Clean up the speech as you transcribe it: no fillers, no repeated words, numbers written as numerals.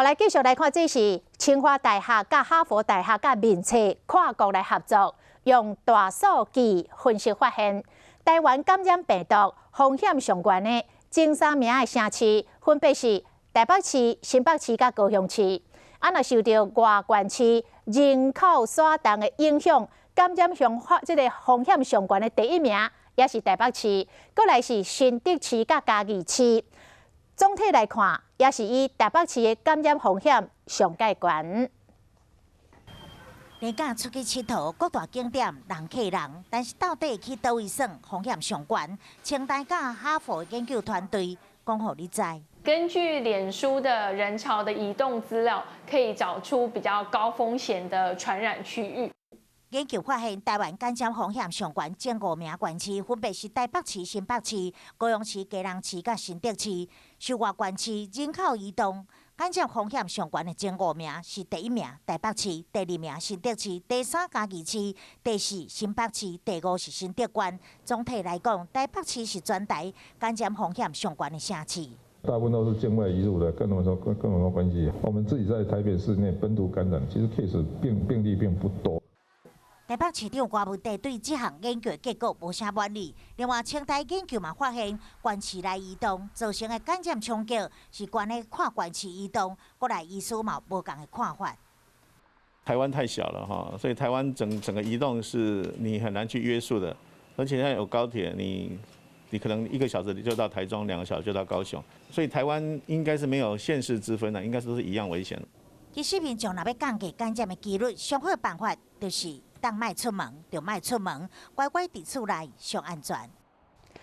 好，來繼續來看，這是清華大學佮哈佛大學佮面冊跨國來合作，用大數據分析發現，台灣感染病毒風險上懸的前三名的城市，分別是台北市、新北市佮高雄市。啊，若受著外縣市人口徙動的影響，感染上這个風險上懸的第一名，也是台北市，閣來是新竹市佮嘉義市。總體來看，也是以台北市的感染風險上蓋懸。連假出去𨑨迌，各大景點人客人，但是到底去佗位耍風險上懸？清大佮哈佛研究團隊講予你知。根據臉書的人潮的移動資料，可以找出比較高風險的傳染區域。研究發現，台灣感染風險上懸前五名縣市，分別是台北市、新北市、高雄市、基隆市佮新竹市。受外縣市人口移動，感染風險上懸的前五名是第一名台北市，第二名新竹市，第三嘉義市，第四新北市，第五是新竹縣。總體來講，台北市是全台感染風險上懸的城市。大部分都是境外移入的，跟我們說跟我們沒關係。我們自己在台北市內本土感染，其實 case 病例並不多。台北市長柯文哲對這項研究結果無啥滿意。另外，清大研究嘛發現，縣市內移動造成的感染衝擊是懸的跨縣市移動，國內醫師嘛無仝的看法。台灣太小了哈，所以台灣整整個移動是你很難去約束的，而且現在有高鐵，你可能一個小時你就到台中，2個小時就到高雄，所以台灣應該是沒有縣市之分的，應該是都是一樣危險。其實民眾若欲降低感染的幾率，上好的辦法就是當欲出門就莫出門，乖乖佇厝內上安全。